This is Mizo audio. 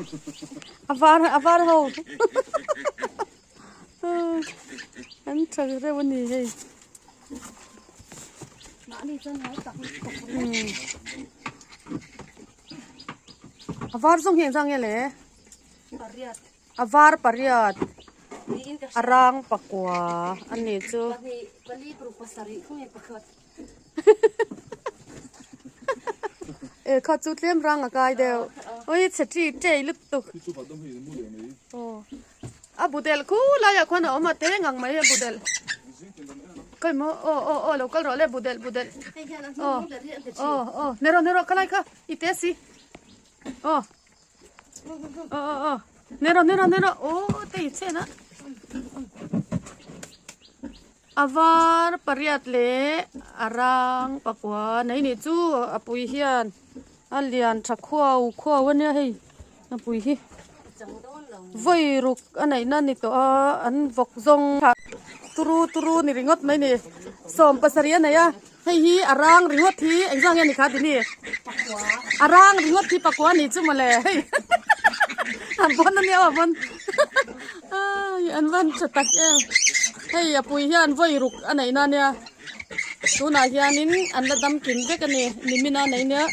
A var a var ho an tha reuh a ni hei. A var zawng hi engzah nge le? A var pariat a rang pakua a ni chu. E kha chu tlem rang a kai deuh ui chhe chi chei lutuk a bu del khu laiah khuan a awm a te ngang mai a bu del khawi maw aw aw aw lo kal rawh le bu del bu del aw aw aw ni rawh ni rawh khalai kha i te si aw aw aw aw ni rawh ni rawh ni rawh aw te i chhen a. A var pariat leh a rang pakua nei nih chu a pui hian a lian tha khuau khuau a nia hei a pui hi vawi ruk a neih na ni tawh a an vawk zawng turu turu ni ringawt mai ni sawm pasarih a nei a hei hi a rang ringawt hi engzah nge ni kha tini a rang ringawt hi pakua ni chu mawle hei an vawn a nia aw a vawn an vawn tha tak em hei a pui hian vawi ruk a neih na nia tunah hianin an la dam kim vek a ni nimin a nei nia.